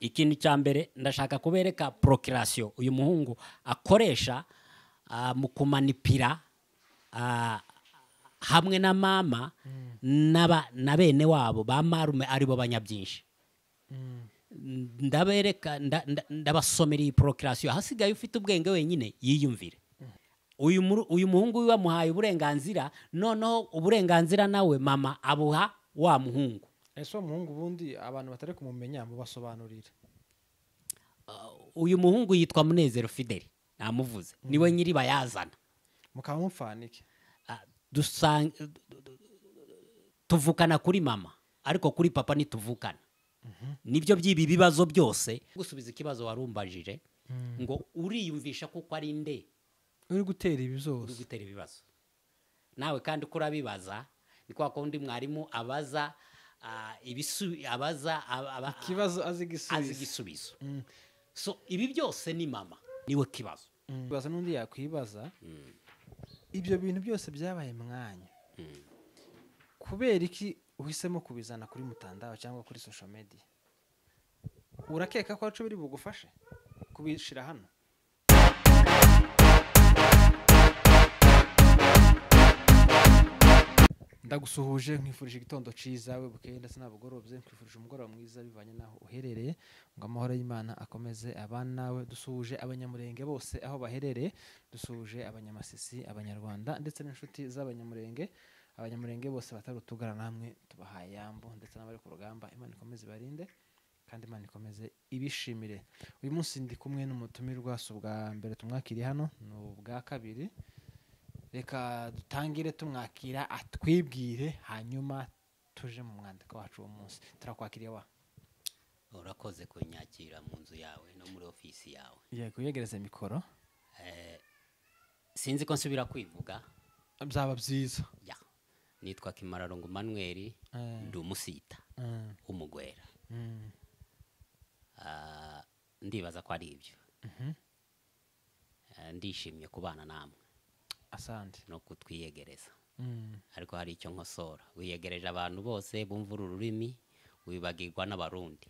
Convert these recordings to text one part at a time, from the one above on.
Ikintu cya mbere ndashaka kubereka procuration uyu muhungu akoresha mu kumanipira hamwe na mama na bene wabo ba marume aribo banyabyinshi. Ndabereka ndabasomera iyi procuration, hasigaye ufite ubwenge wenyine yiyumvire. Uyu muhungu wiwe amuhaye uburenganzira, noneho uburenganzira nawe mama abuha wa muhungu. Ese uwo muhungu ubundi abantu batari kumumenya mubasobanurira? Uyu muhungu yitwa Munezero Fideli, namuvuze, niwe nyiri bayazana. Mukaba mupfanike? Tuvukana kuri mama, ariko kuri papa ntituvukana. Nibyo by'ibi bibazo byose. Gusubiza ikibazo warumbajije ngo uriyumvisha kuko ari nde uri gutera ibi byose, uri gutera ibibazo nawe, kandi uko urabibaza ni kwa kundi mwarimu abaza abaza ikibazo azi igisubizo. So ibi byose ni mama niwe kibazo. Baza n'undi yakwibaza ibyo bintu byose byabaye mwanya, kubera iki uhisemo kubizana kuri mutandao cyangwa kuri social media? Urakeka ko aco biri bugufashe kubishira hano? Ndagusuhuje, nkwifurije igitondo ciza, we bukeye ndetse nabugorobye, nkwifurije umugoroba mwiza bivanye naho uherereye, ngo amahoro y'Imana akomeze abana nawe. Dusuhuje abanyamurenge bose aho baherereye, dusuhuje abanyamasisi, abanyarwanda ndetse n'inshuti z'abanyamurenge, abanyamurenge bose batari utugara namwe tubahaye yambo, ndetse n'abari ku rugamba. Imana ikomeze barinde kandi Imana ikomeze ibishimire. Uyu munsi ndi kumwe n'umutumirwa, si ubwa mbere tumwakiriye hano, ni ubwa kabiri. Reka dutangire tumwakira atwibwire, hanyuma tuje mu mwandiko wacu uwo munsi. Turakwakiriye wa. Urakoze kunyakira mu nzu yawe no muri ofisi yawe. Yego, yegereze mikoro. Sinzi ko nsubira kwivuga, byaba byiza. Ya. Nitwa Kimararongo Manuel, ndi umusita w'umugwera. Ndibaza ko ari ibyo. Ndishimye kubana namwe. Asante. No kutwiyegereza. Ariko hari icyo nkosora, wiyegereje abantu bose bumva ururimi, wibagirwa n'abarundi.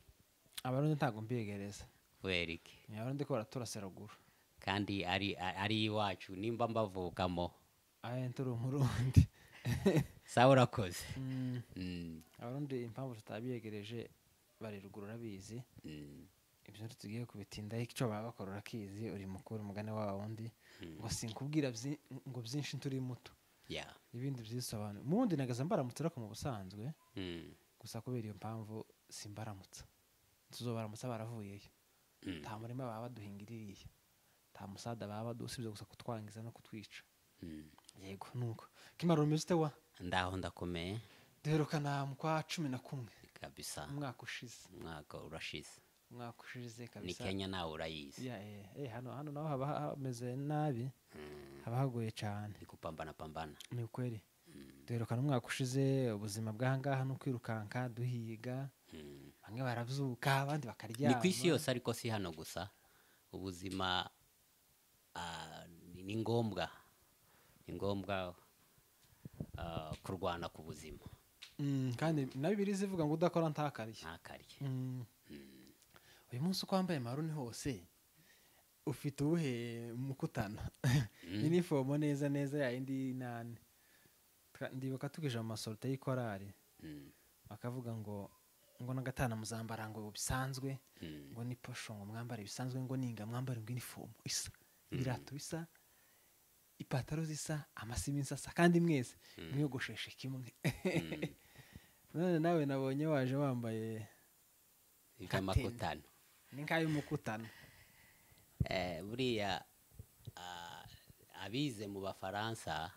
Abarundi ntago mbiyegereza. Kubera iki? Abarundi ko baraturasa ruguru. Kandi ari iwacu, nimba mbavukamo. Aye, nturi umurundi. Sawa, urakoze. Abarundi impamvu tutabiyegereje bari ruguru urabizi. Ibyo tugiye kubitinda, icyo baba bakora urakizi, uri mukuru umugane wa wundi ngo sinkubwira ngo byinshi turi muto. Ibindi byisobanura. Mundi nagaza mbaramutse ariko mu busanzwe. Gusa kubera iyo mpamvu simbaramutsa. Tuzobaramutsa baravuyeyo. Nta murima baba baduhingiririye. Nta musada baba badusibye gusa kutwangiza no kutwica. Yego nuko. Kimaro umeze wa? Ndaho ndakomeye. Duherukana mu kwa 11 kabisa. Umwaka ushize. Umwaka urashize. Umwaka ushize kabisa. Ni Kenya nawe urayizi. Ya hano naho haba hameze nabi. Haba hagoye cyane. Ni kupambana pambana. Ni ukweli. Duherukana umwaka ushize, ubuzima bw'ahangaha no kwirukanka duhiga. Bamwe baravyuka abandi bakaryama. Ni kwisi yose ariko si hano gusa. Ubuzima ni ngombwa. Ni ngombwa kurwana ku buzima. Kandi na Bibiliya ivuga ngo udakora ntakarye. Ntakarye. Uyu munsi uko wambaye maruni hose ufite ubuhe mukutano? Inifomo neza neza ya indi nane. Ndibuka tukije mu masorte y'ikorari. Bakavuga ngo nagatana muzambara ngo bisanzwe, ngo ni posho ngo mwambare bisanzwe, ngo ninga mwambare ngo inifomo isa, ibirato bisa, ipataro zisa, amasiminsi asa, kandi mwese mwiyogosheshe kimwe. None nawe nabonye waje wambaye amakutano. Ni nkayo mukutano. Buriya abize mu Bafaransa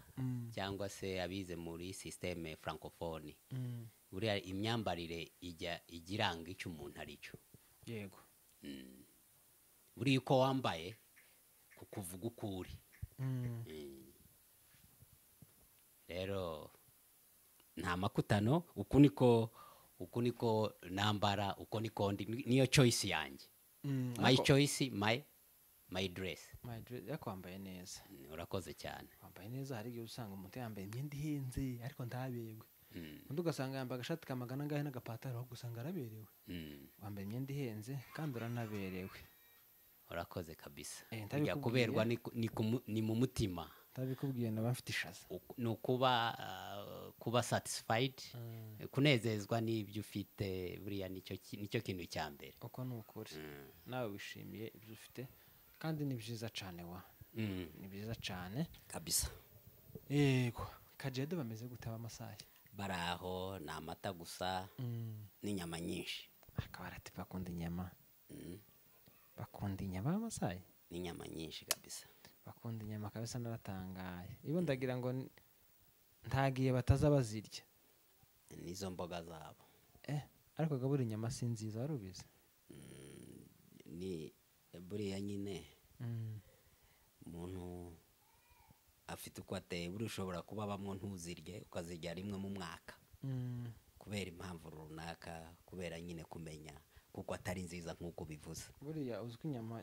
cyangwa se abize muri systeme francophone, buriya imyambarire ijya igiranga icyo umuntu ari cyo. Yego. Buriya uko wambaye kukuvuga ukuri. Rero nta makutano, uku niko nambara, uko niko ndi, niyo choice yanjye. My choice, my dress. My dress yakwambaye neza. Urakoze cyane. Wambaye neza, hari igihe usanga umuntu yambaye imyenda ihenze ariko ntabegwe. Undi ugasanga yambaye agashati ka magana angahe n'agapataro, ahubwo usanga araberewe. Wambaye imyenda ihenze kandi uranaberewe. Urakoze kabisa. Eh, Burya ntabikubwiye. kuberwa ni mu mutima. Ntabikubwiye naba mfite ishaza. Ni ukuba kuba satisfied, kunezezwa n'ibyo ufite, buriya nicyo kintu cya mbere. Uko ni ukuri, nawe wishimiye ibyo ufite kandi ni byiza cyane wa. Ni byiza cyane. Kabisa. Yego, Kajedo bameze gute abamasayi? Bari aho, ni amata gusa n'inyama nyinshi. Akaba arati bakunda inyama. Bakunda inyama abamasayi? N'inyama nyinshi kabisa. Bakunda inyama kabisa, naratangaye. Ibo ndagira ngo ntagiye bataza bazirya. Nizo mboga zabo. Ariko gabura inyama si nziza, wari ubizi? Ni buriya nyine umuntu afite uko ateye, buriya ushobora kuba bamwe ntuzirye, ukazirya rimwe mu mwaka. Kubera impamvu runaka, kubera nyine kumenya kuko atari nziza nk'uko bivuze. Buriya uzi ko inyama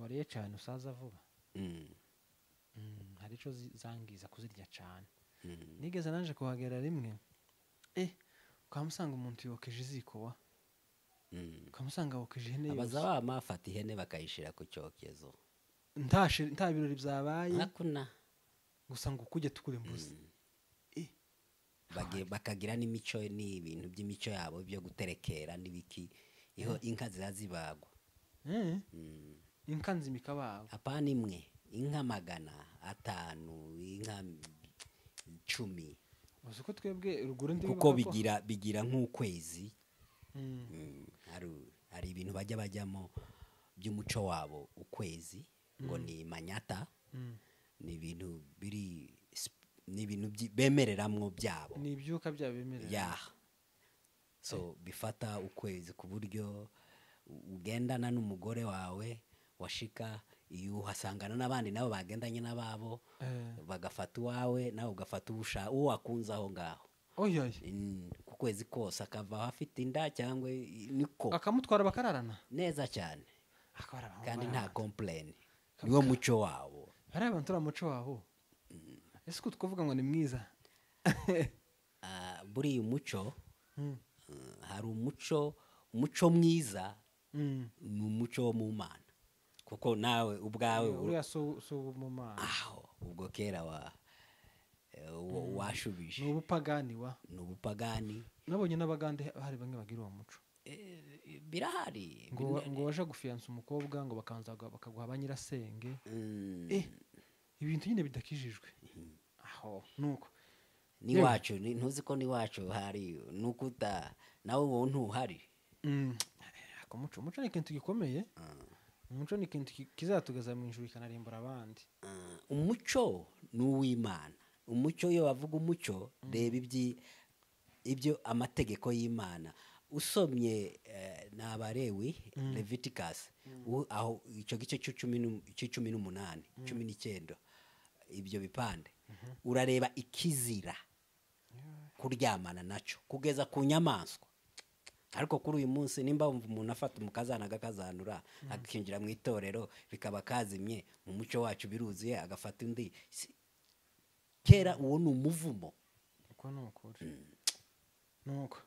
wariye cyane usaza vuba? Hari ico zangiza kuzirya cyane. Nigeze naje kuhagera rimwe, ukamusanga umuntu yokeje iziko wa. Ukamusanga yokeje ihene yose. Abaza bama bafata ihene bakayishira ku cyokezo. Nta birori byabaye. Hakuna. Gusa ngo kujya tukure mbuzi. Bakagira n'imico, ni ibintu by'imico yabo byo guterekera n'ibiki. Iho inka zirazibagwa. Inka nzima ikabagwa. Hapana imwe, inka 500, inka 10. Uzi ko twebwe ruguru ndi kuko bivuga ko bigira nk'ukwezi. Hari ibintu bajya bajyamo by'umuco wabo ukwezi ngo ni manyata. Ni ibintu biri ni ibintu bemereramwo byabo. Ni ibyuka byabo bemerera. Yeah. So bifata ukwezi ku buryo ugendana n'umugore wawe washika iyo uhasangana n'abandi nabo bagendanye n'ababo, bagafata uwawe nawe ugafata uwo wakunze aho ngaho. Oya. Ku kwezi kose akava afite inda cyangwa niko. Akamutwara bakararana. Neza cyane. Akabara Kandi nta complain. Niwo muco wabo. Hari abantu uri muco wabo. Ese ko twavuga ngo ni mwiza? Buri muco, hari umuco mwiza, ni umuco wo mu Mana. Kuko nawe ubwawe uriya so mu Mana. Aho ubwo kera washubije. Ni ubupagani wa. Ni ubupagani. Nabonye n'abagande hari bamwe bagira uwo muco. Birahari. Ngo waje gufiyansa umukobwa ngo bakanza bakaguha abanyirasenge. Ibintu nyine bidakijijwe. Aho nuko ni wacu, ntuzi ko ni wacu hari nukuta nawe uwo ntuhari. Ako muco ni ikintu gikomeye. Umuco ni ikintu kizatugeza mu ijuru ikanarimbura abandi. Umuco ni uw'Imana. Umuco iyo bavuga umuco, reba ibyo amategeko y'Imana. Usomye n'Abalewi, Leviticus, aho icyo gice cy'icumi n'umunani, 19, ibyo bipande. Urareba ikizira kuryamana naco kugeza ku nyamaswa. Ariko kuri uyu munsi nimba wumva umuntu afata umukazana agakazanura, akinjira mu itorero bikaba kazimye, mu muco wacu biruzuye agafata undi. Kera uwo ni umuvumo. Uko ni ukuri. Nuko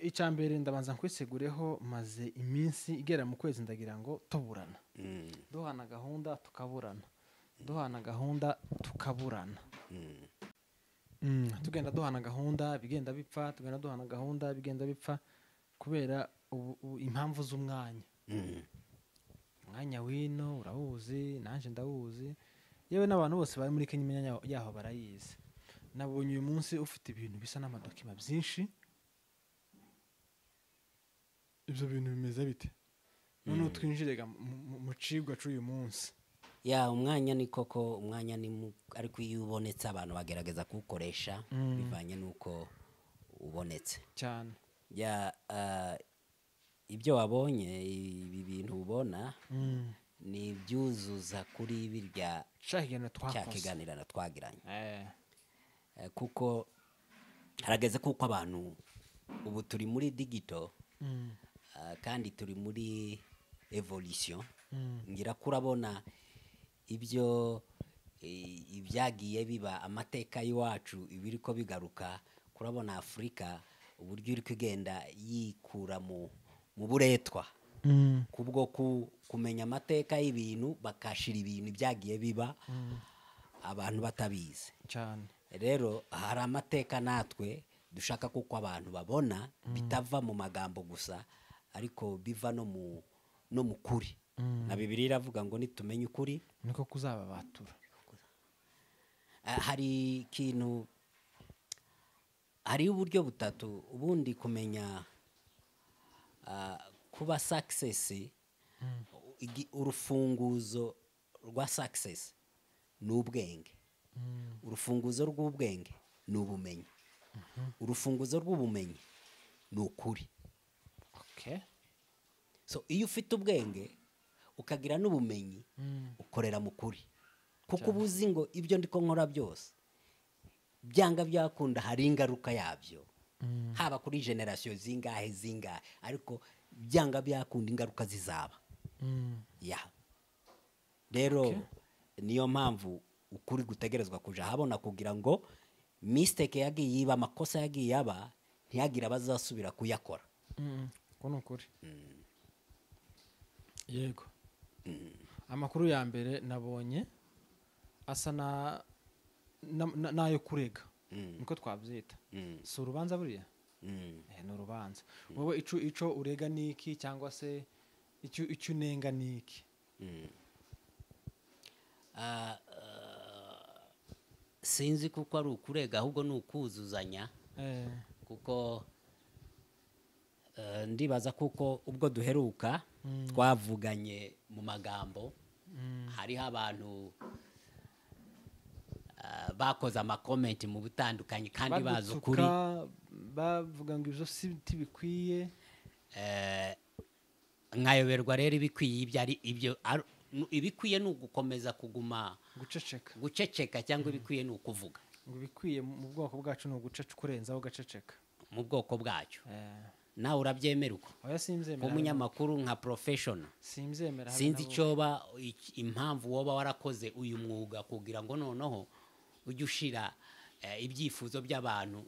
icambere ndabanza nkwisegureho, maze iminsi igera mu kwezi ndagira ngo tuburana. Duhana gahunda tukaburana. Duhana gahunda tukaburana. Tugenda duhana gahunda bigenda bipfa, tugenda duhana gahunda bigenda bipfa kubera impamvu z'umwanya. Umwanya wino urawuzi, nanje ndawuzi. Yewe n'abantu bose bari muri Kenya imyanya yaho barayizi. Nabonye uyu munsi ufite ibintu bisa n'amadokima byinshi. Ibyo bintu bimeze bite? None twinjirega mu cigwa c'uyu munsi. Ya umwanya ni koko, umwanya ni ariko iyo ubonetse abantu bagerageza kuwukoresha bivanye nuko ubonetse. Cyane. Ya ibyo wabonye, ibi bintu ubona ni ibyuzuza kuri birya cya kiganiro twakoze. Cya kiganiro twagiranye. Kuko harageze kuko abantu ubu turi muri digital, kandi turi muri evolution. Ngira kurabona ibyo ibyagiye biba amateka y'iwacu ibiriko bigaruka Kurabona Afurika uburyo iri kugenda yikura mu buretwa, kubwo kumenya amateka y'ibintu, bakashira ibintu byagiye biba abantu batabizi cyane. Rero hari amateka natwe dushaka kuko abantu babona bitava mu magambo gusa, ariko biva no mu kuri. Na Bibiliya iravuga ngo nitumenye ukuri niko kuzababatura. Hari ikintu, hari uburyo butatu ubundi kumenya kuba success. Urufunguzo rwa success ni ubwenge, urufunguzo rw'ubwenge ni ubumenyi, urufunguzo rw'ubumenyi ni ukuri. Okay. So iyo ufite ubwenge ukagira n'ubumenyi, ukorera mu kuri, kuko ubuzi ngo ibyo ndiko nkora byose byanga byakunda hari ingaruka yabyo, haba kuri generation zingahe zingahe, ariko byanga byakunda ingaruka zizaba. Ya rero niyo mpamvu ukuri gutegerezwa kuja habona, kugira ngo mistake yagiye iba, amakosa yagiye aba, ntiyagira abazasubira kuyakora. Ko nukuri. Yego. Amakuru ya mbere nabonye asa nayo kurega, niko twabyita. Si urubanza buriya? Ni urubanza. Wowe ico urega niki, cyangwa se icyo unenga niki? Sinzi kuko ari ukurega, ahubwo ni ukuzuzanya. Kuko ndibaza kuko ubwo duheruka twavuganye mu magambo, hariho abantu bakoze amakomenti mu butandukanye kandi bazi ukuri, bavuga ngo ibyo si bikwiye. Nkayoberwa rero ibikwiye ibyo ari ibyo. Ibikwiye ni ugukomeza kuguma guceceka, cyangwa ibikwiye ni ukuvuga. Ngo ibikwiye mu bwoko bwacu ni uguceceka, kurenzaho gaceceka mu bwoko bwacu. Nawe urabyemera uko? Oya, simbyemera. Umunyamakuru nka professional simbyemera. Sinzi icyoba impamvu woba warakoze uyu mwuga, kugira ngo noneho ujye ushira ibyifuzo by'abantu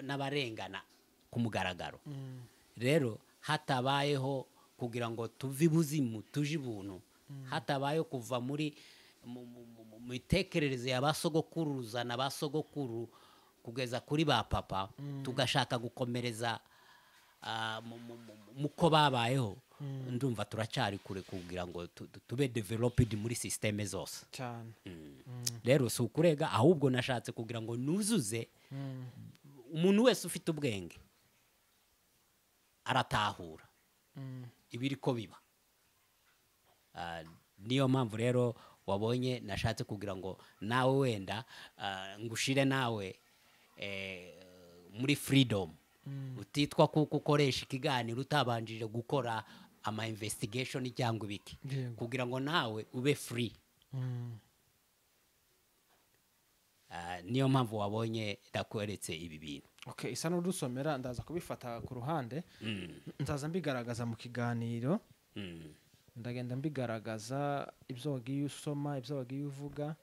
n'abarengana ku mugaragaro. Rero hatabayeho kugira ngo tuve ibuzimu tuje ibuntu, hatabayeho kuva muri mitekerereze ya basogokuruza na basogokuru kugeza kuri ba papa, tugashaka gukomereza muko babayeho, ndumva turacyari kure kugira ngo tube developed muri systeme zose cyane. Rero si ukurega, ahubwo nashatse kugira ngo nuzuze umuntu wese ufite ubwenge aratahura ibiri ko biba. Niyo mpamvu rero wabonye nashatse kugira ngo nawe wenda ngushire nawe muri freedom, utitwa kuko ukoresha ikiganiro utabanjije gukora ama investigation cyangwa ibiki, kugira ngo nawe ube free. Niyo mpamvu wabonye ndakweretse ibi bintu. Okay, isa n'udusomera ndaza kubifata ku ruhande, nzaza mbigaragaza mu kiganiro. Ndagenda mbigaragaza ibyo wagiye usoma, ibyo wagiye uvuga.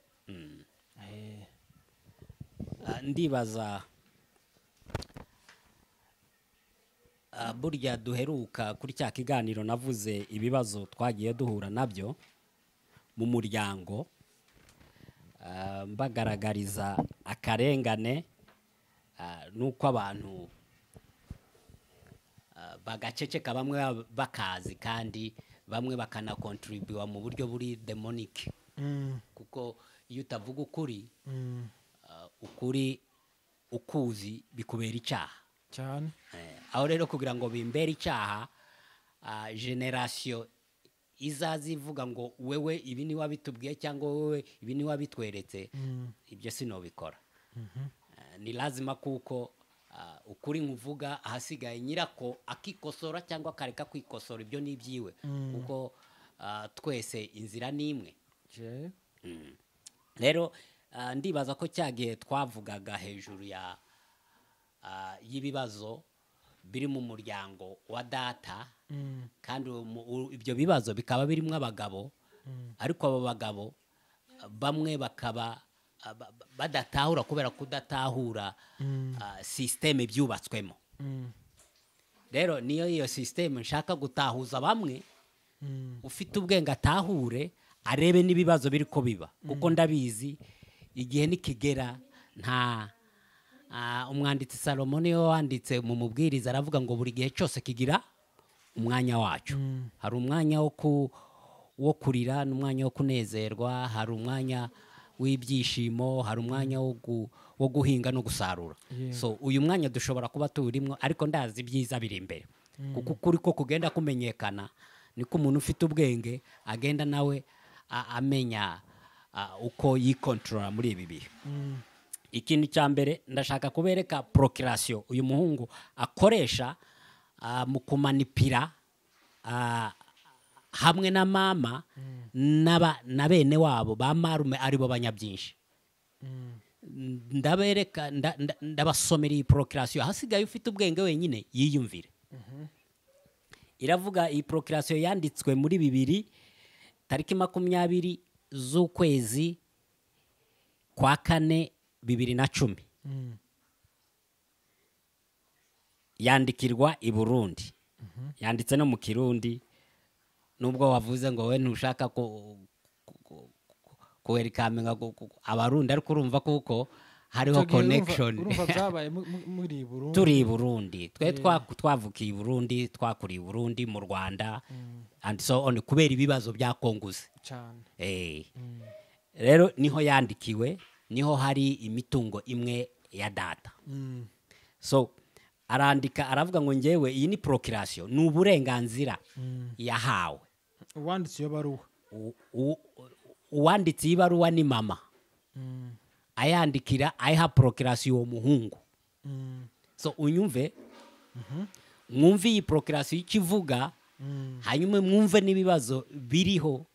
Ndibaza burya duheruka kuri cya kiganiro navuze ibibazo twagiye duhura nabyo mu muryango, mbagaragariza akarengane nuko abantu bagaceceka, bamwe bakazi kandi bamwe bakanakontribuwa mu buryo buri demonic. Kuko iyo utavuga ukuri, ukuri ukuzi bikubera icyaha cyane. Aho rero kugira ngo bimbere icyaha, generation izaza ivuga ngo wewe ibi ni wabitubwiye cyangwa wewe ibi ni wabitweretse, ibyo sinobikora. Ni lazima kuko ukuri nkuvuga, ahasigaye nyirako akikosora cyangwa akareka kwikosora, ibyo ni ibyiwe, kuko twese inzira ni imwe. Rero ndibaza ko cyagiye twavugaga hejuru ya y'ibibazo biri mu muryango wa data, kandi ibyo bibazo bikaba birimo abagabo, ariko abo bagabo bamwe bakaba badatahura kubera kudatahura système byubatswemo. Rero niyo iyo système nshaka gutahuza bamwe, ufite ubwenge atahure, arebe n'ibibazo biri ko biba, kuko ndabizi igihe nikigera. Nta umwanditsi Salomo niwe wanditse mu Mubwiriza, aravuga ngo buri gihe cyose kigira umwanya wacyo. Hari umwanya wo kurira n'umwanya wo kunezerwa, hari umwanya w'ibyishimo, hari umwanya wo guhinga no gusarura. So uyu mwanya dushobora kuba tuwurimo, ariko ndazi ibyiza biri imbere, kuko ukuri ko kugenda kumenyekana, niko umuntu ufite ubwenge agenda nawe amenya uko yikontorora muri ibi bihe. Ikintu cya mbere, ndashaka kubereka procuration uyu muhungu akoresha mu kumanipira hamwe na mama na bene wabo ba marume, aribo banyabyinshi. Ndabereka, ndabasomera iyi procuration, hasigaye ufite ubwenge wenyine yiyumvire. Iravuga, iyi procuration yanditswe muri 20 tariki 20 z'ukwezi kwa kane 2010, yandikirwa i Burundi, yanditse no mu Kirundi, nubwo wavuze ngo we ntushaka ko kuwerikamenga Abarundi, ariko urumva kuko hariho Ico gihe connection. Urumva byabaye muri Burundi. Turi i Burundi twe, twavukiye i Burundi, twakuriye i Burundi, mu Rwanda and so on, kubera ibibazo bya Konguze. Cyane. Rero niho yandikiwe, niho hari imitungo imwe ya data. So arandika, aravuga ngo ngewe, iyi ni procuration, ni uburenganzira yahawe. Uwanditse iyo baruwa? Uwanditse iyi baruwa ni mama, ayandikira, ayiha procuration uwo muhungu. So unyumve, mwumve iyi procuration icyo ivuga, hanyuma mwumve n'ibibazo biriho.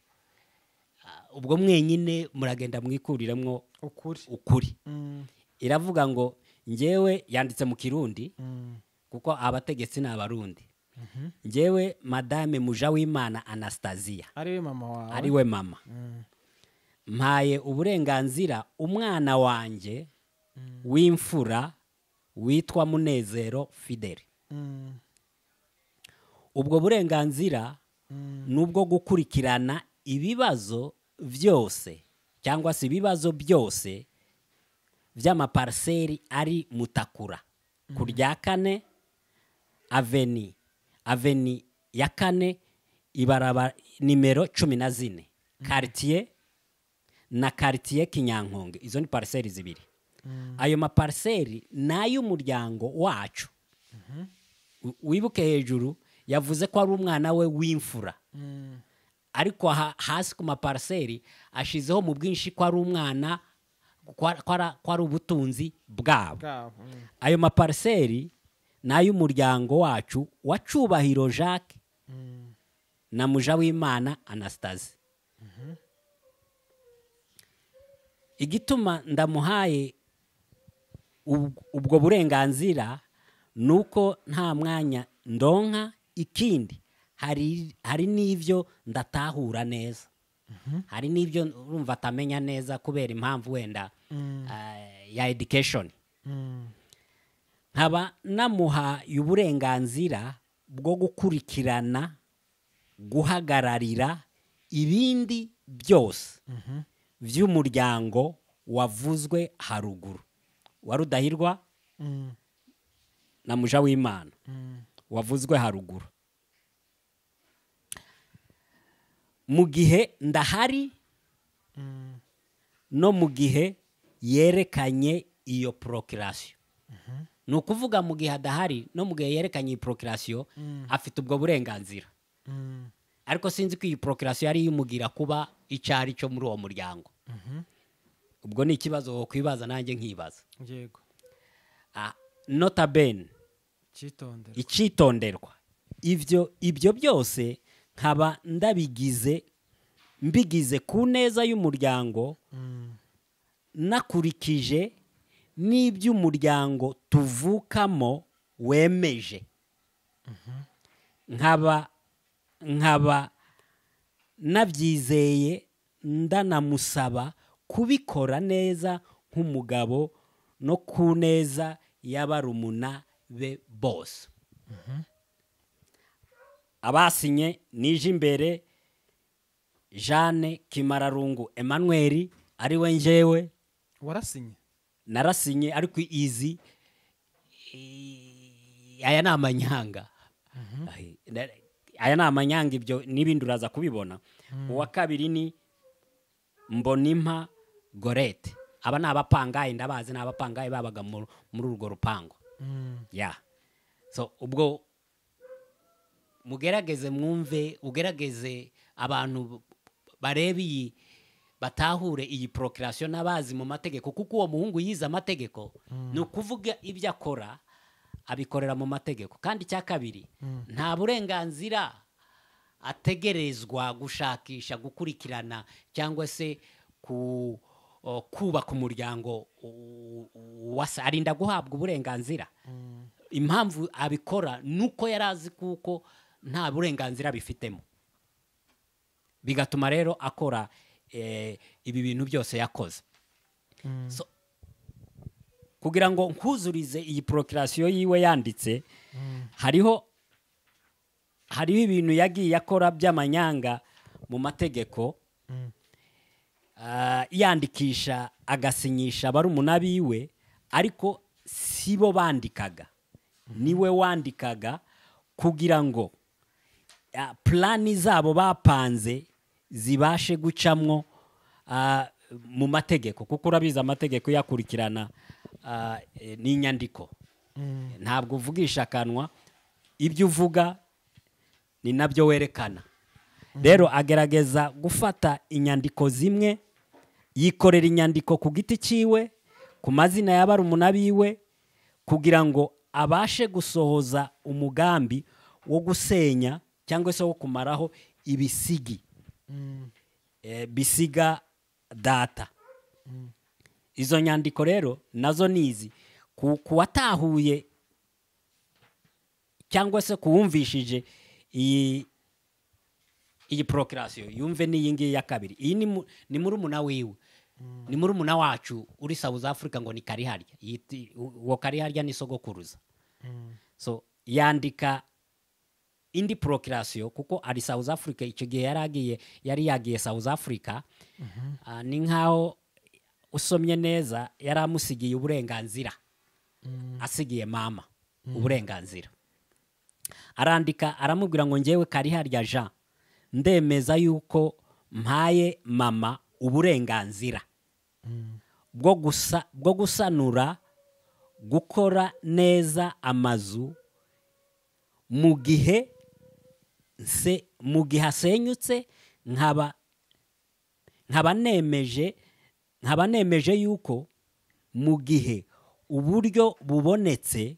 Ubwo mwenyine muragenda mwikuriremo ukuri. Ukuri. Iravuga ngo ngewe, yanditse mu Kirundi, kuko abategetsi ni Abarundi, ngewe Madame Mujawimana Anastasia, ariwe mama wawe, ariwe mama, mpaye uburenganzira umwana wanjye w'imfura witwa Munezero Fideli. Ubwo burenganzira ni ubwo gukurikirana ibibazo byose, cyangwa se ibibazo byose by'amapariseri ari Mutakura ku rya kane avenue ya kane, ibarabara nimero 14, quartier na quartier Kinyankonge. Izo ni pariseri zibiri. Ayo mapariseri ni ay'umuryango wacu. Wibuke hejuru yavuze ko ari umwana we w'imfura, ariko hasi ku mapariseri ashizeho mu bwinshi ko ari umwana, ko ari ubutunzi bwabo. Bwabo. Ayo mapariseri ni ay'umuryango wacu wa Cubahiro Jacques na Mujawimana Anastasie. Igituma ndamuhaye ubwo burenganzira ni uko nta mwanya ndonka, ikindi hari n'ibyo ndatahura neza, hari n'ibyo urumva atamenya neza kubera impamvu wenda ya education. Nkaba namuhaye uburenganzira bwo gukurikirana, guhagararira ibindi byose by'umuryango wavuzwe haruguru wa Rudahirwa na Mujawimana, wavuzwe haruguru, mu gihe ndahari no mu gihe yerekanye iyo procuration. Ni ukuvuga mu gihe adahari no mu gihe yerekanye iyi procuration, afite ubwo burenganzira. Ariko sinzi ko iyi procuration yari imugira kuba icyo ari cyo muri uwo muryango. Ubwo ni ikibazo wakwibaza, nanjye nkibaza. Nota bene, Cyitonderwa. Icyitonderwa, ibyo byose nkaba ndabigize, mbigize ku neza y'umuryango, nakurikije n'iby'umuryango tuvukamo wemeje, nkaba nabyizeye, ndanamusaba Kubikora neza nk'umugabo no ku neza y'abarumuna be bose. Abasinye nije imbere Jeanne Kimararungu Emmanuel, ari we njyewe. Warasinye? Narasinye, ariko izi aya ni amanyanga. Aya ni amanyanga, ibyo n'ibindi uraza kubibona. Uwa kabiri ni Mbonimpa Gorete. Aba ni abapangayi, ndabazi, ni abapangayi babaga muri urwo rupango. Ya, so ubwo mugerageze mwumve, ugerageze abantu barebe iyi, batahure iyi proclamation n'abazi mu mategeko, kuko uwo muhungu yize amategeko. Ni ukuvuga ibyo akora abikorera mu mategeko. Kandi icya kabiri, nta burenganzira ategerezwa gushakisha, gukurikirana cyangwa se ku kubaka umuryango wasa, arinda guhabwa uburenganzira. Impamvu abikora nuko yari azi kuko nta burenganzira bifitemo, bigatuma rero akora ibi bintu byose yakoze. So, kugira ngo nkuzurize iyi proclamation yiwe yanditse, hariho ibintu yagiye akora by'amanyanga mu mategeko, yandikisha agasinyisha barumuna biwe, ariko sibo bandikaga, niwe wandikaga kugira ngo plani zabo bapanze zibashe gucamwo mu mategeko, kuko urabizi amategeko yakurikirana n'inyandiko. Ntabwo uvugisha akanwa, ibyo uvuga ni nabyo werekana. Rero agerageza gufata inyandiko zimwe, yikorera inyandiko ku giti ciwe, ku mazina y'abarumuna biwe, kugira ngo abashe gusohoza umugambi wo gusenya cyangwa se wo kumaraho ibisigi bisiga data. Izo nyandiko rero nazo nizi kuwatahuye cyangwa se kuwumvishije iyi proclamation, yumve n'iyi ngiyi ya kabiri. Iyi ni murumuna wiwe, ni murumuna wacu uri South Africa, ngo ni Kariharya. Uwo Kariharya ni sogokuruza. So yandika indi proclamation kuko ari South Africa, icyo gihe yari yagiye South Africa. Ni nkaho usomye neza yari amusigiye uburenganzira, asigiye mama uburenganzira. Arandika aramubwira ngo njyewe Kariharya Jean ndemeza yuko mpaye mama uburenganzira bwo gusanura, gukora neza amazu mu gihe asenyutse, nkaba nemeje yuko mu gihe uburyo bubonetse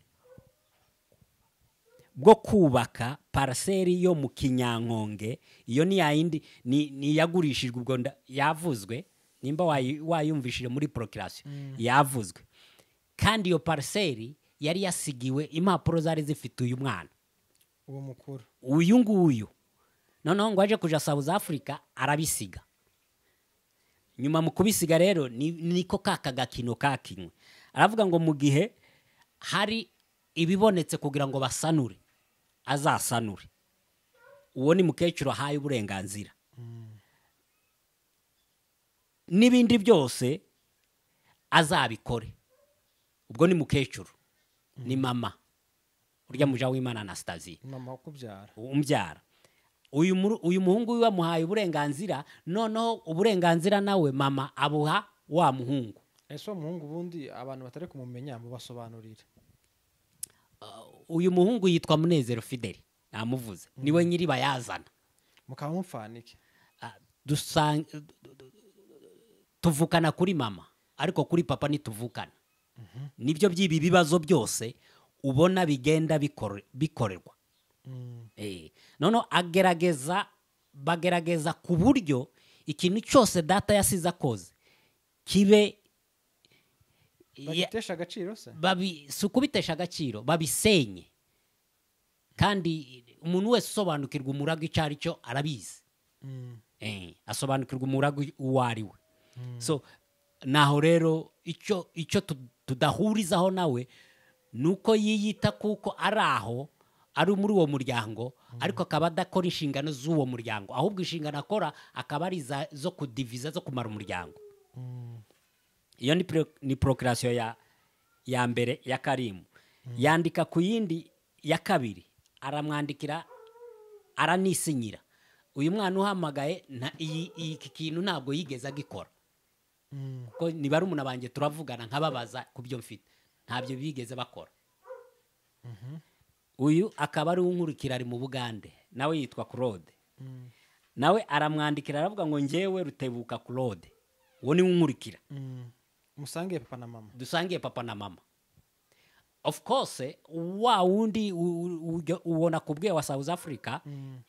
bwo kubaka parcelle yo mu Kinyankonge, iyo ni yindi ni yagurishijwe, ubwo yavuzwe, nimba wayumvishije muri proclamation yavuzwe. Kandi iyo parcelle yari yasigiwe impapuro zari zifite uyu mwana uwo mukuru uyu nguyu. Noneho ngo aje kuja South Africa arabisiga. Nyuma mu kubisiga rero niko kaka gakino kakinywe. Aravuga ngo mu gihe hari ibibonetse kugira ngo basanure, azasanure. Uwo ni mukecuru ahaye uburenganzira. N'ibindi byose azabikore. Ubwo ni mukecuru, ni mama urya muja w'Imana Anastasie, mama ukubyara, umbyara. Uyu muhungu wiwe amuhaye uburenganzira, noneho uburenganzira nawe mama abuha wa muhungu. Ese uwo muhungu ubundi abantu batari kumumenya mubasobanurire? Uyu muhungu yitwa Munezero Fideli, namuvuze, niwe nyiri bayazana. Mukaba mupfanike? Tuvukana kuri mama, ariko kuri papa ntituvukana. Nibyo by'ibi bibazo byose ubona bigenda bikorerwa. Noneho bagerageza ku buryo ikintu cyose data yasize akoze kibe bagitesha agaciro se, si ukubitesha agaciro, babisenye. Kandi umuntu wese usobanukirwa umurago icyo ari cyo arabizi. Asobanukirwa umurago uwo ari we. So naho rero icyo tudahurizaho nawe nuko yiyita kuko ari aho ari muri uwo muryango, ariko akaba adakora inshingano z'uwo muryango, ahubwo inshingano akora akaba ari zo kudiviza, zo kumara umuryango. Iyo ni procreation ya mbere ya Karimu. Yandika ku yindi ya kabiri, aramwandikira aranisinyira. Uyu mwana uhamagaye iki kintu ntabwo yigeze agikora, kuko ni barumuna banjye turavugana nkababaza ku byo mfite, ntabyo bigeze bakora. Uyu akaba ari unkurikira ari mu Bugande, nawe yitwa Claude. Nawe aramwandikira aravuga ngo njyewe Rutebuka Claude, uwo ni unkurikira. Musangiye papa na mama. Dusangiye papa na mama. Of course wa wundi ubona kubwe wa South Africa,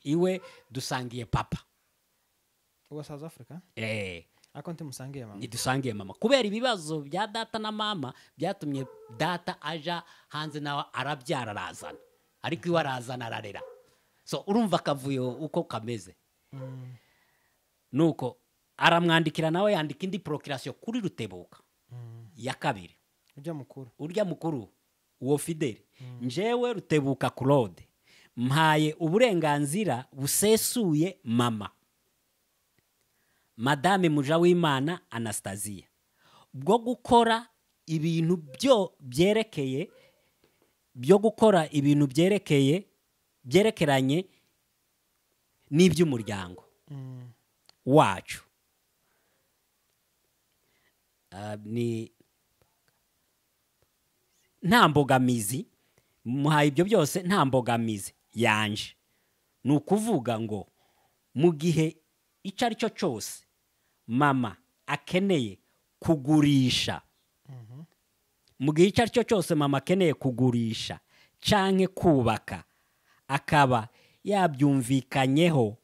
iwe dusangiye papa. Uwa South Africa? Ako nti musangiye mama. Dusangiye mama. Kubera ibibazo bya data na mama byatumye data aja hanze nawe arabyara arazana. Ariko iwe arazana ararera. So urumva akavuyo uko kameze. Nuko aramwandikira nawe yandika indi procreation kuri Rutebuka. Ya kabiri. Urya mukuru uwo Fidel. Njewe Rutebuka Claude mpaye uburenganzira busesuye mama Madame Mujawimana Anastasia bwo gukora ibintu byo byerekeye byo gukora ibintu byerekeye byerekeranye n'iby'umuryango wacu. Ni nta mbogamizi muhaye ibyo byose, nta mbogamizi yanje. Ni ukuvuga ngo mu gihe icyo ari cyo cyose mama akeneye kugurisha, mu gihe icyo ari cyo cyose mama akeneye kugurisha canke kubaka, akaba yabyumvikanyeho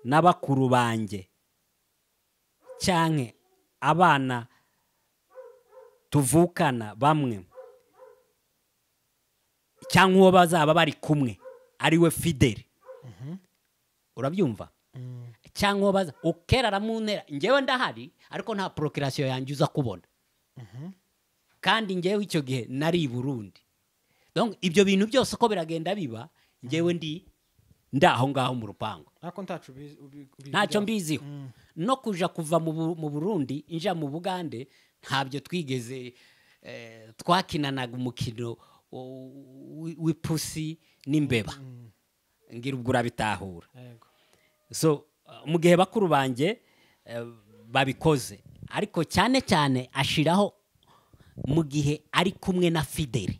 n'abakuru banjye canke abana tuvukana bamwe cyangwa uwo bazaba bari kumwe ariwe Fidel. Urabyumva? Cyangwa baza ukera aramuntera, njyewe ndahari ariko nta procreation yanjye uza kubona. Kandi njyewe icyo gihe nari i Burundi. Donc ibyo bintu byose uko biragenda biba, njyewe ndi ndaho ngaho mu rupango. Ntacyo mbiziho. No kuja kuva mu Burundi inja mu Bugande ntabyo twigeze twakinanaga umukino w'ipusi n'imbeba. Ngira ubwo urabitahura. So mu gihe bakuru banjye babikoze, ariko cyane cyane ashiraho mu gihe ari kumwe na Fidel.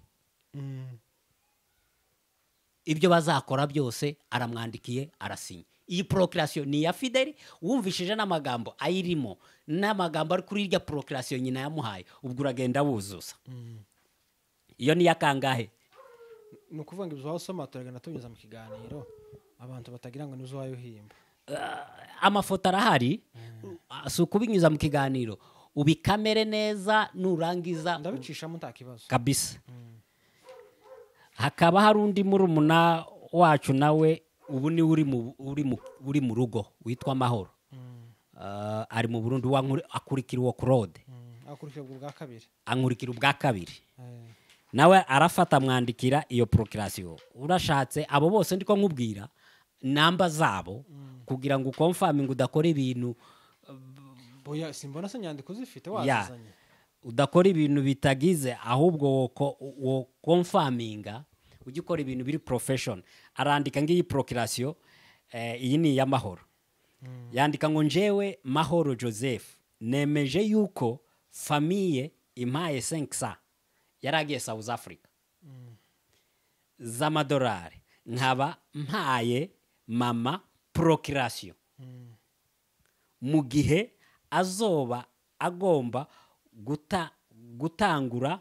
Ibyo bazakora byose aramwandikiye arasinya. Iyi procreation ni ya Fidel, wumvishije n'amagambo ayirimo n'amagambo ari kuri irya procreation nyina yamuhaye, ubwo uragenda wuzuza. Iyo ni yakangahe? Ni ukuvuga ngo ibyo wasoma turagenda tunyuza mu kiganiro abantu batagira ngo nizo wayohimba. Amafoto arahari, si ukubinyuza mu kiganiro, ubikamere neza nurangiza ndabicishamo nta kibazo kabisa. Hakaba hari undi murumuna wacu nawe ubu ni uri mu rugo witwa Mahoro. Ari mu Burundi, akurikira uwo Claude. Akurikira ubwa kabiri. Ankurikira ubwa kabiri. Nawe arafata mwandikira iyo procreation. Urashatse abo bose ndiko nkubwira namba zabo kugira ngo confirm ngo udakora ibintu. Boya simbona se nyandiko zifite wazizanye. Udakora ibintu bitagize, ahubwo wo confirminga ujye ukora ibintu biri profession. Arandika ngiyi procreation, iyi ni ya Mahoro. Yandika ngo njewe Mahoro Joseph nemeje yuko famille impaye 500 yaragiye South Africa z'amadolari, nkaba mpaye mama procreation mu gihe azoba agomba gutangura,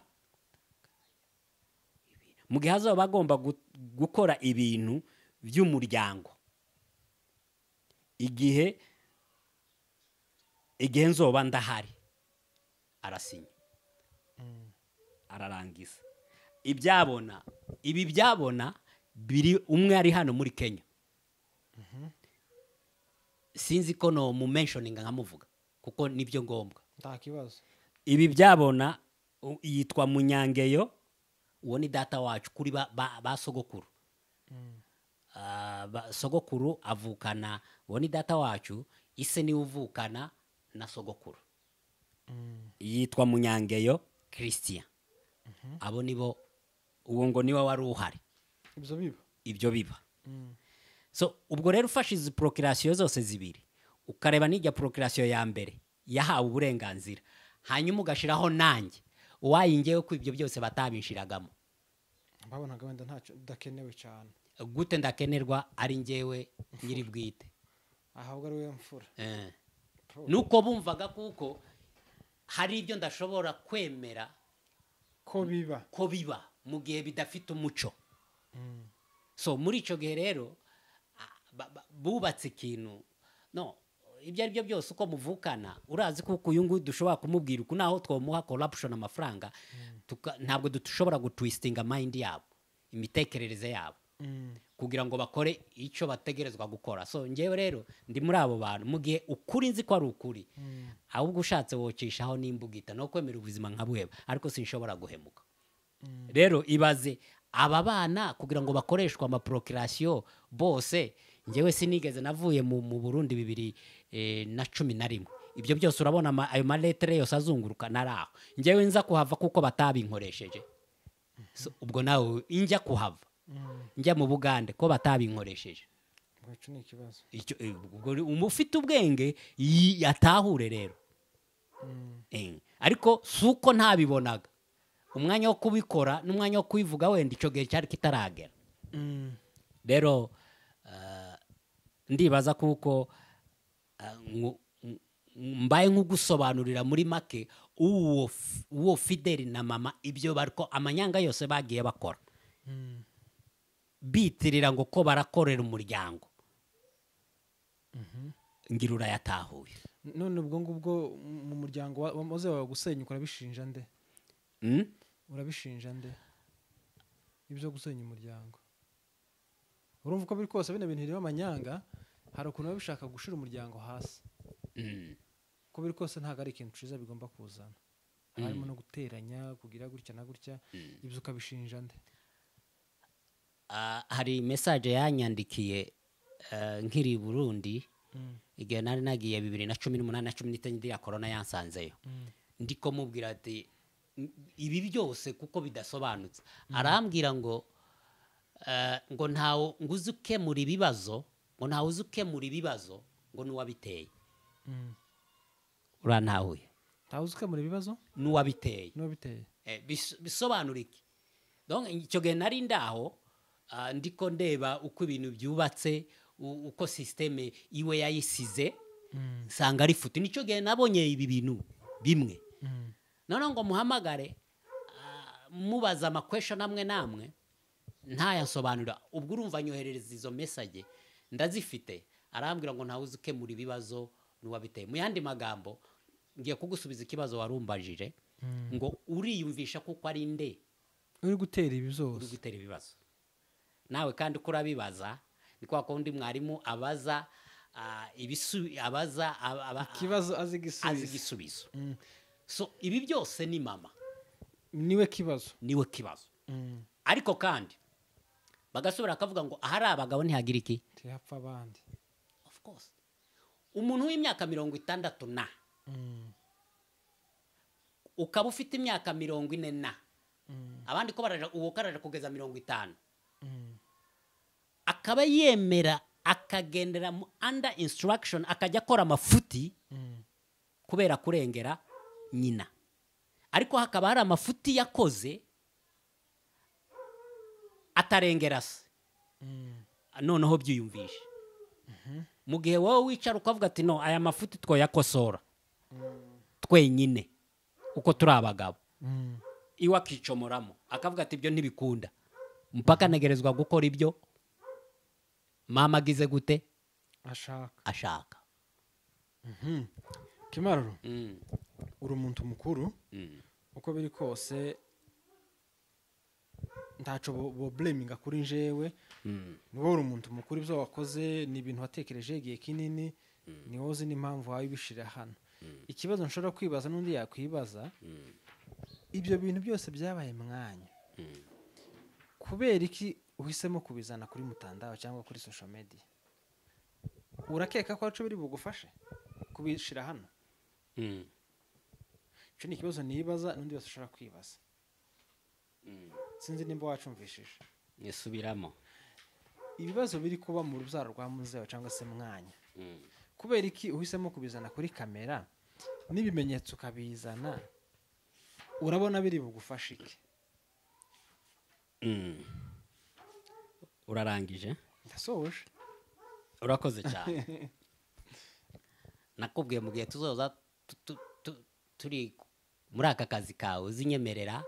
mu gihe azoba agomba gukora ibintu by'umuryango igihe nzoba ndahari. Arasinya ararangiza. Ibyabona ibi byabona biri umwe ari hano muri Kenya. Sinzi ko no mu mentioning nkamuvuga. Kuko nibyo ngombwa. Nta kibazo. Ibi byabona yitwa Munyangeyo, uwo ni data wacu kuri ba sogokuru. Sogokuru avukana, uwo ni data wacu, ise ni uvukana na sogokuru. Yitwa Munyangeyo Christian. Abo nibo, uwo ngo niwe wari uhari. Ibyo biba. Ibyo biba. So ubwo rero ufashe izi procreation zose zibiri, ukareba n'ijya procreation ya mbere yahawe uburenganzira, hanyuma ugashiraho nanjye uwayingewe ko ibyo byose batabinshiragamo. Babonaga wenda ntacyo dakenewe cyane. Gute ndakenerwa ari ngewe nyiri bwite. Ahubwo ari we mfura. Nuko bumvaga kuko hari ibyo ndashobora kwemera ko biba, ko biba mu gihe bidafite umuco. So muri ico gihe rero bubatse ikintu, no ibyo ari byo byose uko muvukana urazi kuko uyu nguyu dushobora kumubwira uku naho twomuha corruption amafaranga, ntabwo dushobora gutwistinga mind yabo, imitekerereze yabo, kugira ngo bakore icyo bategerezwa gukora. So ngewe rero ndi muri abo bantu mu gihe ukuri nzi ko ari ukuri, ahubwo ushatse wocishaho n'imbugita no kwemera ubuzima nka buheba, ariko sinshobora guhemuka. Rero ibaze aba bana kugira ngo bakoreshwe ama procreation bose, ngewe sinigeze navuye mu Burundi 2011. Ibyo byose urabona ayo maletere yose azunguruka naraho. Ngewe nza kuhava kuko batabinkoresheje. So ubwo nawe injya kuhava, njya mu Bugande ko batabinkoresheje. Icyo ni ikibazo. Icyo ubwo umufite ubwenge yatahure rero. Ariko suko ntabibonaga. Umwanya wo kubikora n'umwanya wo kubivuga wenda ico gihe cyari kitaragera. Rero ndibaza kuko mbaye nkugusobanurira muri make uwo Fideli na mama ibyo bariko amanyanga yose bagiye bakora. Bitirira ngo ko barakorera umuryango. Ngira urayatahuye. None ubwo ngubwo mu muryango wamoze wawe gusenyuka urabishinja nde? Urabishinja nde? Ibyo gusenya umuryango. Urumva uko biri kose bino bintu birimo amanyanga, hari ukuntu babishaka gushira umuryango hasi. Uko biri kose ntago ari ikintu ciza bigomba kuzana. Harimo no guteranya, kugira gutya na gutya, ibyo ukabishinja nde? Hari message yanyandikiye nkiri Burundi, igihe nari nagiye 2018 na 19 ya corona yansanzeyo. Ndiko mubwira ati ibi byose kuko bidasobanutse. Arambwira ngo ngo ntawo nguzi ukemura ibibazo, ngo ntawo uzi ukemura ibibazo ngo nuwabiteye. Urantahuye. Ntawo uzi ukemura ibibazo nuwabiteye. Nuwabiteye. Bisobanura iki? Donc icyo gihe nari ndaho ndiko ndeba uko ibintu byubatse, uko systeme iwe yayisize, nsanga ari futi. Nicyo gihe nabonye ibi bintu bimwe. None ngo muhamagare mubaza ama question amwe namwe ntayasobanura. Ubwo urumva nyoherereza izo message ndazifite, arambwira ngo ntawe uzikemura ibibazo nuwabiteye. Mu yandi magambo ngiye kugusubiza ikibazo warumbajije, ngo uriyumvisha kuko ari nde uri gutera ibibazo. Uri gutera ibibazo nawe kandi uko urabibaza ni kwa kundi mwarimu abaza abaza ikibazo azi igisubizo. So ibi byose ni mama niwe kibazo, niwe kibazo. Ariko kandi bagasubira akavuga ngo ahari abagabo ntihagira iki, ntihapfa abandi. Of course umuntu w'imyaka 60 na ukaba ufite imyaka 40 na abandi ko baraje uwo karaje kugeza 50, akaba yemera akagendera mu under instruction, akajya akora amafuti kubera kurengera nyina. Ariko hakaba hari amafuti yakoze atarengera se. Noneho byiyumvishe. Mu gihe wowe wicara ukavuga ati no aya mafuti twoyakosora twenyine uko turi abagabo, iwe akicomoramo akavuga ati ibyo ntibikunda, mpaka negerezwa gukora ibyo mama agize gute ashaka. Kimaruro, uri umuntu mukuru, uko biri kose ntaco bo blaminga kuri njewe. Ni wowe uri umuntu mukuru, ibyo wakoze ni ibintu watekereje igihe kinini, ni wowe uzi n'impamvu wabishira hano. Ikibazo nshobora kwibaza n'undi yakwibaza, ibyo bintu byose byabaye mwanya, kubera iki uhisemo kubizana kuri mutandao cyangwa kuri social media? Urakeka ko aco biri bugufashe kubishira hano? Ico ni ikibazo nibaza n'undi wese ashobora kwibaza. Sinzi nimba wacumvishije. Nisubiramo. Ibibazo biri kuba mu rubyaro rwa muzeho cyangwa se mwanya, kubera iki uhisemo kubizana kuri kamera n'ibimenyetso ukabizana? Urabona biri bugufashe iki? Urarangije? Ndasoje. Urakoze cyane. Nakubwiye mu gihe tuzoza turi muri aka kazi kawe uzinyemerera,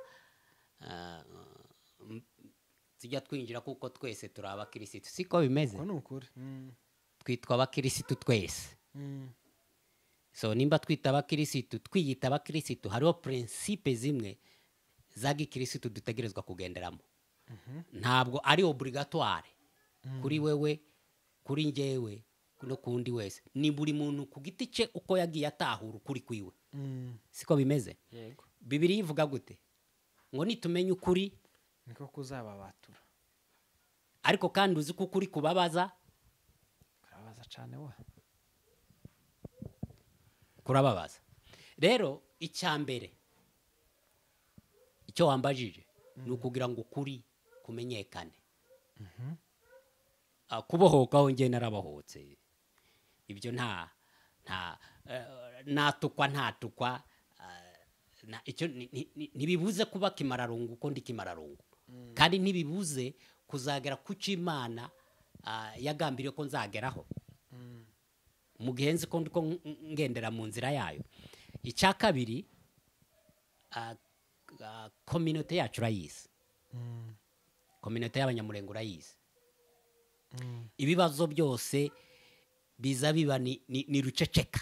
tujya twinjira kuko twese turi abakirisitu, siko bimeze? Ko ni ukuri. Twitwa abakirisitu twese. So nimba twita abakirisitu, twiyita abakirisitu, hariho principe zimwe za gikirisitu dutegerezwa kugenderamo. Ntabwo ari obligatoire kuri wewe, kuri njyewe, no kundi wese. Ni buri muntu ku giti cye uko yagiye atahura ukuri kwiwe. Siko bimeze? Yego. Bibiliya ivuga gute? Ngo nitumenye ukuri niko kuzababatura. Ariko kandi uzi ko ukuri kubabaza? Kurababaza cyane wa. Kurababaza. Rero icyambere icyo wambajije ni ukugira ngo ukuri kumenyekane. Kubohoka aho njye narabohotse. Ibyo nta natukwa ntatukwa, icyo ntibibuze kuba kimararungu uko ndi kimararungu. Kandi ntibibuze kuzagera ku cyo Imana yagambiriye ko nzageraho. Mu gihe nzi ko ndiko ngendera mu nzira yayo. Icya kabiri, community yacu urayizi. Community y'Abanyamurenge urayizi. Ibibazo byose biza biba ni ruceceka.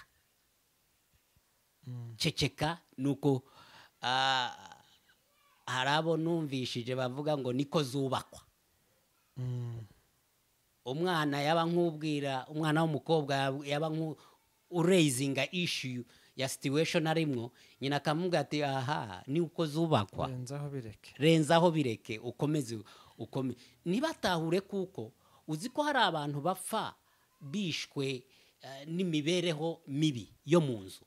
Ceceka nuko harabo numvishije bavuga ngo niko zubakwa. Umwana yaba nkubwira, umwana w'umukobwa yaba uraisinga issue ya situation arimwo, nyina akamubwira ati aha ni uko zubakwa, renzaho bireke, renzaho bireke, ukomeze ukome. Nibatahure kuko uzi ko hari abantu bapfa bishwe n'imibereho mibi yo mu nzu.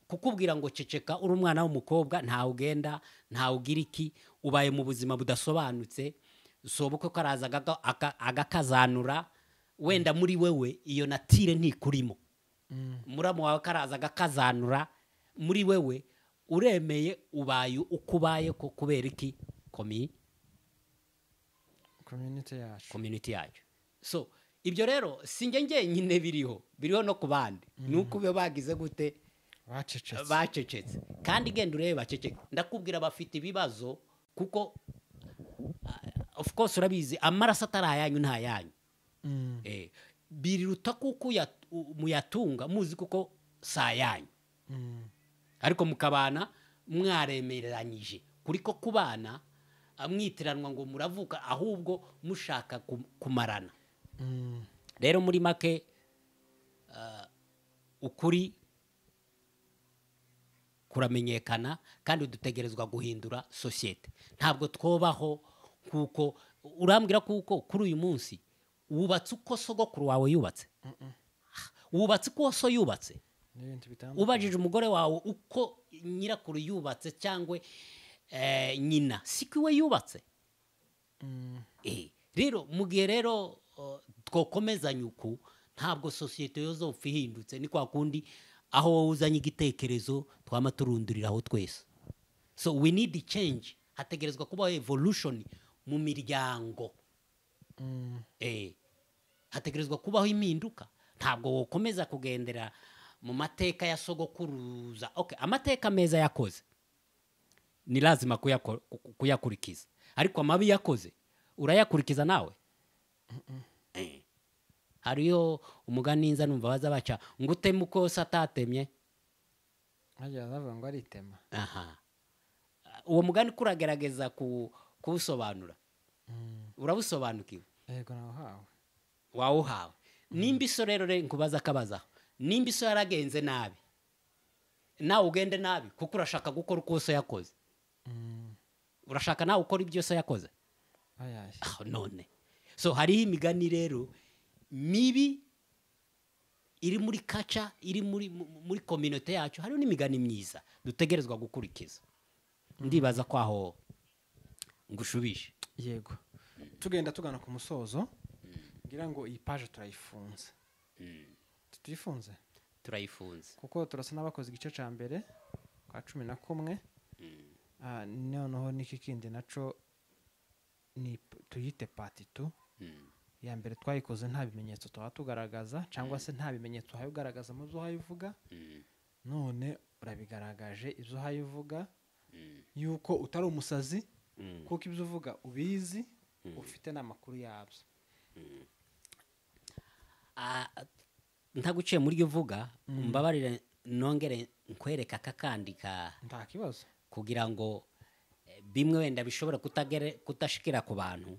Kukubwira ngo ceceka uri umwana w'umukobwa, ntawe ugenda, ntawe ugira iki, ubaye mu buzima budasobanutse, sobuko karaza agakazanura, wenda muri wewe iyo natire ntikurimo. Muramu wawe karaza agakazanura, muri wewe uremeye ubaye ukubaye ko kubera iki? Community yacu. Community yacu. So ibyo rero sinjye njyenyine biriho, biriho no ku bandi. Nuko be bagize gute? Bacecetse. Bacecetse. Kandi genda urebe baceceke. Ndakubwira bafite ibibazo kuko of course urabizi amaraso atari ayanyu nta yanyu. Biriruta kuko muyatunga muzi kuko sayanyu. Ariko mukabana mwaremereranyije. Kuriko kubana amwitiranwa ngo muravuka ahubwo mushaka kumarana. Rero muri make ukuri kuramenyekana kandi dutegerezwa guhindura societe. Ntabwo twobaho kuko urambwira kuko kuri uyu munsi wubatse uko sogokuru wawe yubatse. Wubatse uko so yubatse. Ubajije umugore wawe uko nyirakuru yubatse cyangwa nyina, siko iwe yubatse. Rero mu gihe rero twokomezanya uku, ntabwo societe yozopfa ihindutse. Ni kwa kundi aho wowe uzanye igitekerezo twama turunduriraho twese. So we need the change. Hategerezwa kubaho evolution mu miryango. Hategerezwa kubaho impinduka. Ntabwo wokomeza kugendera mu mateka ya sogokuruza. Okay, amateka meza yakoze ni lazima kuyakurikiza, ariko amabi yakoze urayakurikiza nawe? Hariyo umugani nza numva baza baca ngo uteme uko satatemye. Hajya bavuga ngo aritema. Aha. Uwo mugani kuragerageza kuwusobanura. Urabusobanukiwe? Yego nawuhawe. Wawuhawe. Nimba iso rero nkubaza akabazaho. Nimba iso yaragenze nabi, nawe ugende nabi, kuko urashaka gukora uko so yakoze. Urashaka nawe ukora ibyo so yakoze. None so hariho imigani rero mibi iri muri kaca, iri muri community yacu. Hariho n'imigani myiza dutegerezwa gukurikiza. Ndibaza ko aho ngushubije. Yego, tugenda tugana ku musozo, ngira ngo iyi page turayifunze. Tuyifunze? Turayifunze kuko turasa n'abakoze igice ca mbere kwa 11. Noneho n'iki kindi naco ni tuyite part 2. Ya mbere twayikoze nta bimenyetso twaba tugaragaza, cyangwa se nta bimenyetso hayo ugaragaza mu byo hayivuga. None urabigaragaje ibyo hayivuga yuko utari umusazi, kuko ibyo uvuga ubizi, ufite n'amakuru yabyo. Ntaguciye muri yo uvuga, mbabarire nongere nkwereka kakandika nta kibazo, kugira ngo bimwe wenda bishobora kutashikira ku bantu.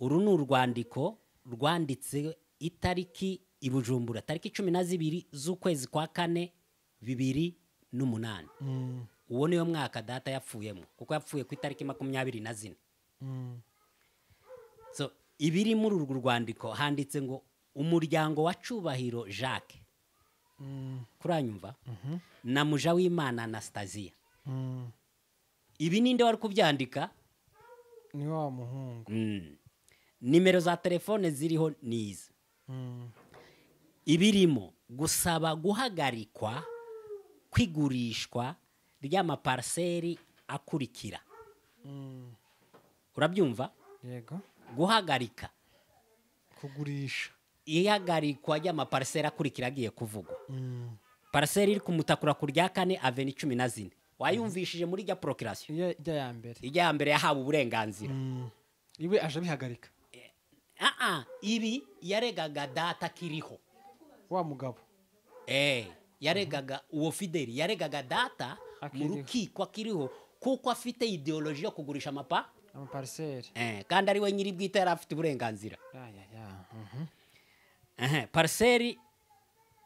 Uru ni urwandiko rwanditse itariki i Bujumbura, tariki 12 z'ukwezi kwa 4 2008. Uwo niyo mwaka data yapfuyemo, kuko yapfuye ku itariki 24. So ibiri muri urwo rwandiko handitse ngo umuryango wa Cubahiro Jacques, kuranyumva, na Mujawimana Anastasia. Ibi ninde wari kubyandika? Ni wa muhungu. Nimero za telefone ziriho nizi. Ibirimo gusaba guhagarikwa kwigurishwa ry'amaparseri akurikira. Urabyumva? Yego. Guhagarika kugurisha, ihagarikwa ry'amaparseri akurikira agiye kuvugwa. Parseri iri kumutakura ku rya 4 Avenue 14. Wayumvishije muri rya procuration ijya ya mbere yahawe uburenganzira. Iwe aje bihagarika. Ibi yaregaga data kiriho wa mugabo. Yaregaga uwo Fideli, yaregaga data mu rukiko akiriho, kuko afite ideology yo kugurisha amaparcelle. Kandi ari we nyiri bwite yari afite uburenganzira. Parcelle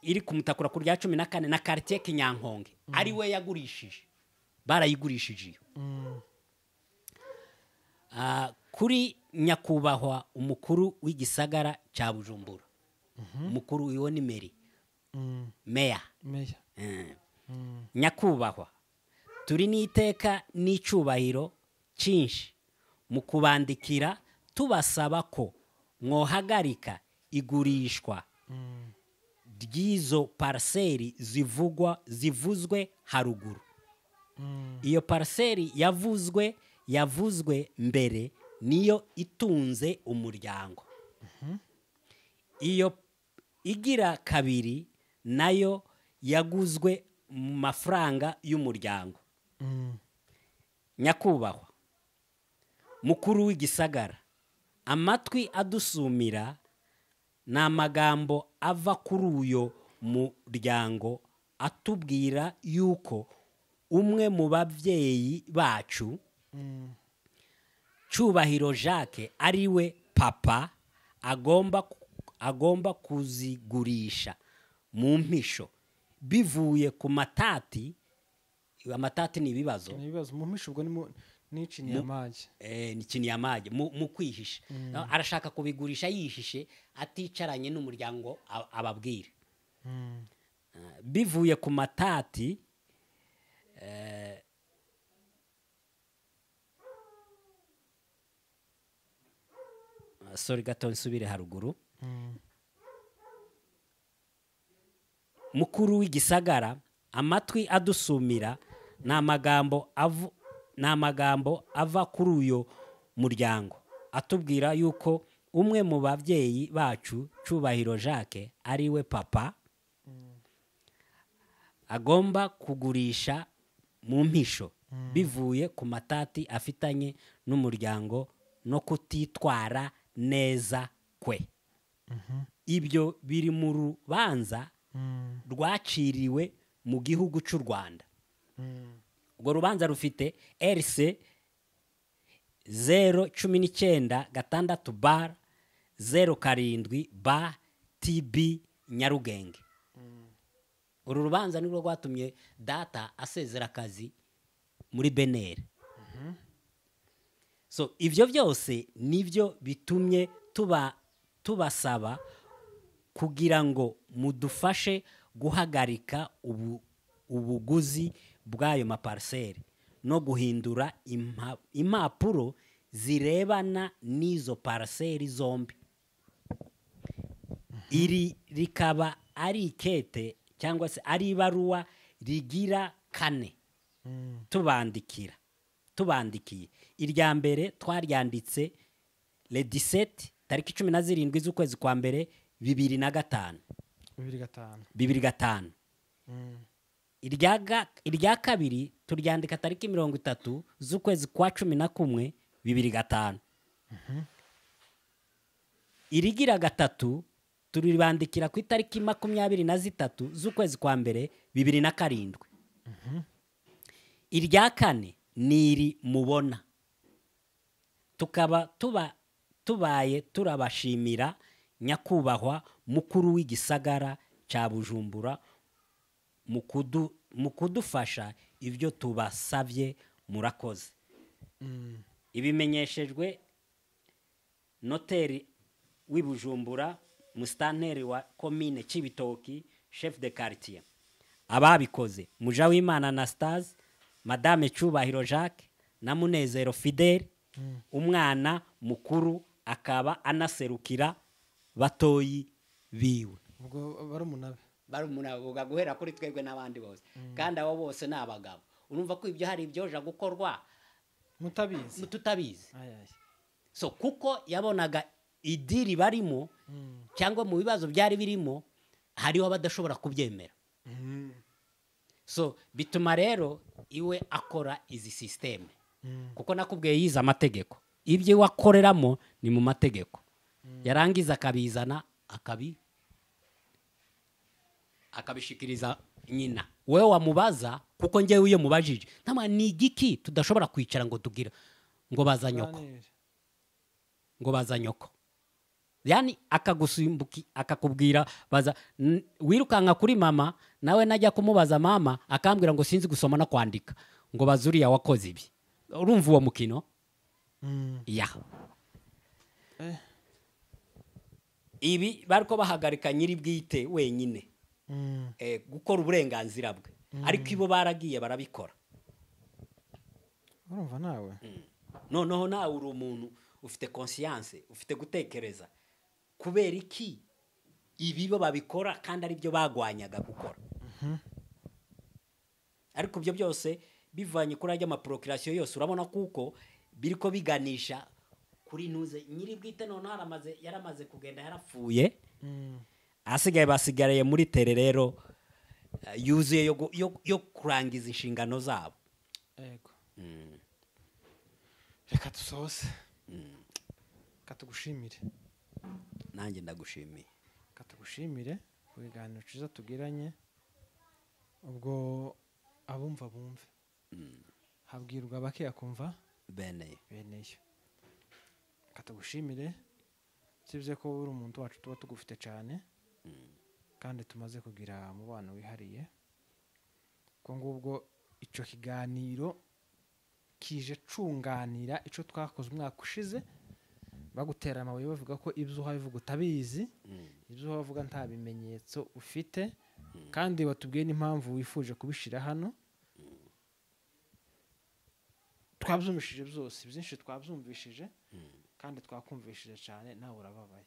iri kumutakura ku rya 14 na quartier Kinyankonge, ari we yagurishije, barayigurishije iyo. Kuri nyakubahwa umukuru w'igisagara cya Bujumbura, umukuru wiwo ni meri, meya. Nyakubahwa, turi n'iteka n'icubahiro cyinshi mu kubandikira tubasaba ko mwohagarika igurishwa ry'izo parseri zivuzwe haruguru. Iyo parseri yavuzwe mbere niyo itunze umuryango. Iyo igira kabiri nayo yaguzwe mu mafaranga y'umuryango. Nyakubahwa mukuru w'igisagara, amatwi adusumira ni amagambo ava kuri uyo muryango atubwira yuko umwe mu babyeyi bacu Cubahiro Jacques ari we papa agomba kuzigurisha mu mpisho bivuye ku matati. Amatati ni ibibazo, mu mpisho ubwo ni kiniyamage. Ni kiniyamage mu kwihisha. Arashaka kubigurisha yihishe aticaranye n'umuryango ababwira. Bivuye ku matati sorry gato nsubire haruguru. Mukuru w'igisagara, amatwi adusumira ni amagambo ava kuri uyo muryango atubwira yuko umwe mu babyeyi bacu Cubahiro Jacques ari we papa agomba kugurisha mu mpisho bivuye ku matati afitanye n'umuryango no kutitwara neza kwe. Ibyo biri mu rubanza rwaciriwe mu gihugu cy'u Rwanda. Urwo rubanza rufite RC 019 6 bar 07 ba TB Nyarugenge. Uru rubanza nirwo rwatumye data asezera akazi muri BNR. So ibyo byose nibyo bitumye tubasaba kugira ngo mudufashe guhagarika ubuguzi bw'ayo mapariseri no guhindura impapuro zirebana n'izo pariseri zombi. Iri rikaba ari ikete cyangwa se ari ibaruwa rigira kane tubandikiye. Irya mbere twaryanditse le 17 tariki 17 z'ukwezi kwa mbere 2005. 2005. Irya kabiri turyandika tariki 30 z'ukwezi kwa 11 2005. Irigira gatatu turibandikira ku itariki 23 z'ukwezi kwa mbere 2007. Irya kane niri mubona. Tukaba tubaye turabashimira nyakubahwa mukuru w'igisagara cya Bujumbura mu kudufasha ibyo tubasabye, murakoze. Ibimenyeshejwe noteri w'ibujumbura, mustanteri wa commune Cibitoki, chef de quartier. Ababikoze Mujawimana Anastase, Madame Cyubahiro Jacques na Munezero Fidel, umwana mukuru akaba anaserukira batoyi biwe. Ubwo barumunabe guhera kuri twebwe n'abandi bose. Kandi abo bose ni abagabo. Urumva ko ibyo hari ibyoja gukorwa mutabizi, tutabizi. So kuko yabonaga idiri barimo cyangwa mu bibazo byari birimo hariho abadashobora kubyemera. So bituma rero iwe akora izi systeme. Kuko nakubwiye yize amategeko, ibyo wakoreramo ni mu mategeko. Yarangiza akabizana akabishikiriza nyina. Wewe wamubaza, kuko ngewe iyo mubajije ntama ni igiki tudashobora kwicara ngo tugira ngo baza nyoko, ngo baza nyoko. Yani akagusimbuki akakubwira baza, wirukanka kuri mama, nawe najya kumubaza mama akambwira ngo sinzi gusoma no kwandika, ngo bazuriya wakoze ibi. Urumva uwo mukino? Ya. Ibi bariko bahagarika nyiri bwite wenyine. Gukora uburenganzira bwe. Ariko ibo baragiye barabikora. Urumva nawe? Noneho nawe uri umuntu ufite conscience, ufite gutekereza. Kubera iki ibi bo babikora kandi ari byo bagwanyaga gukora? Ariko ibyo byose bivanye kuri ajya amaprocreation yose, urabona kuko biriko biganisha kuri ntuze nyiri bwite. Noneho yaramaze kugenda, yarapfuye. Asigaye basigariye muri tere rero yuzuye yo kurangiza inshingano zabo. Yego. Reka dusoze. Reka tugushimire. Nanjye ndagushimiye. Reka tugushimire ku biganiro cyiza tugiranye. Ubwo abumva bumve. Habwirwa bake akumva bene. Beneyo. Reka tugushimire. Sibye ko uri umuntu wacu tuba tugufite cyane. Kandi tumaze kugira umubano wihariye. Ko ngubwo ico kiganiro kije cunganira ico twakoze umwaka ushize, bagutera amabuye bavuga ko ibyo uhavuga utabizi, ibyo uhavuga nta bimenyetso ufite, kandi watubwiye n'impamvu wifuje kubishira hano. Twabyumvishije byose, byinshi twabyumvishije kandi twakumvishije cyane, nawe urababaye.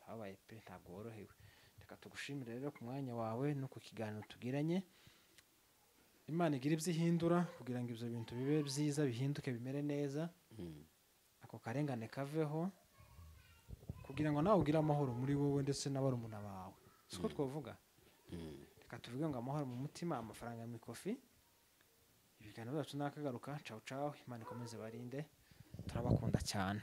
Habaye pe, ntabwo worohewe. Reka tugushimire rero ku mwanya wawe no ku kiganiro tugiranye. Imana igira ibyo ihindura kugira ngo ibyo bintu bibe byiza, bihinduke bimere neza. Ako karengane kaveho kugira ngo nawe ugire amahoro muri wowe ndetse n'abarumuna bawe. Siko twavuga? Reka tuvuge ngo amahoro mu mutima, amafaranga mu ikofi. Ibiganiro byacu nakagaruka. Ciao ciao, Imana ikomeze barinde. Turabakunda cyane.